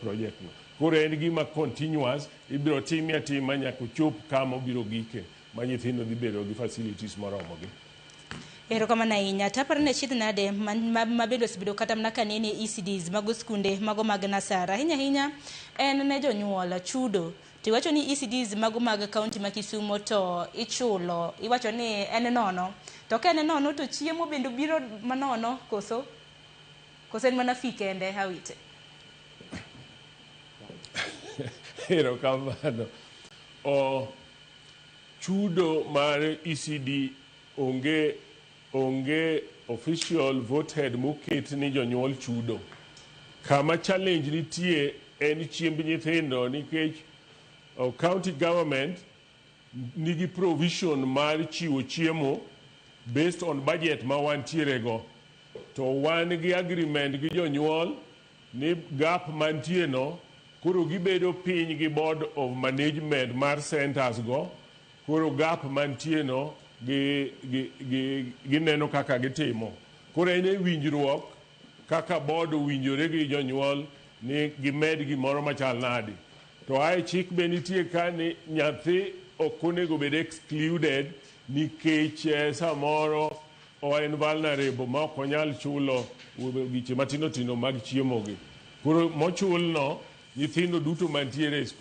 project no. Koro en gima continuous, ibiro time atima nyaka ochop kama obiro gike ma nyithindo dhi bedo gi facilities moromogi. Erokamano ahinya. Taparo ni achiedh nade ma bende osebedo kata mana ka nene ECDs mago skunde mago mag nasara. Ahinya ahinya en ne jonyuol chudo. To iwacho ni ECDs mago mag kaunti ma Kisumo to ichulo, iwacho ni en nono. To ka en nono to chiemo bende biro manono koso? Koso en mana fee kende Awite? Erokamano. O, chudo mar ECD onge official voted moket ni jonyuol chudo. Kama challenge nitie en chiemb nyithindo nikech county government nigi provision mar chiwo chiemo based on budget ma wantiere go. To wan gi agreement gi jonyuol ni gap mantie no koro gibedo piny gi board of management mar centers go, koro gap mantie no gineno kaka gitimo. Koro en e winjruok kaka board owinjore gi jonyuol ni gimed gimoro machal nadi. To ae chik be nitie ka ni nyathi ok onego bed excluded nikech samoro en vulnerable ma ok onyal chulo giche matindo tindo mag chiemo gi. Koro mochul no nyithindo duto mantiere e skul.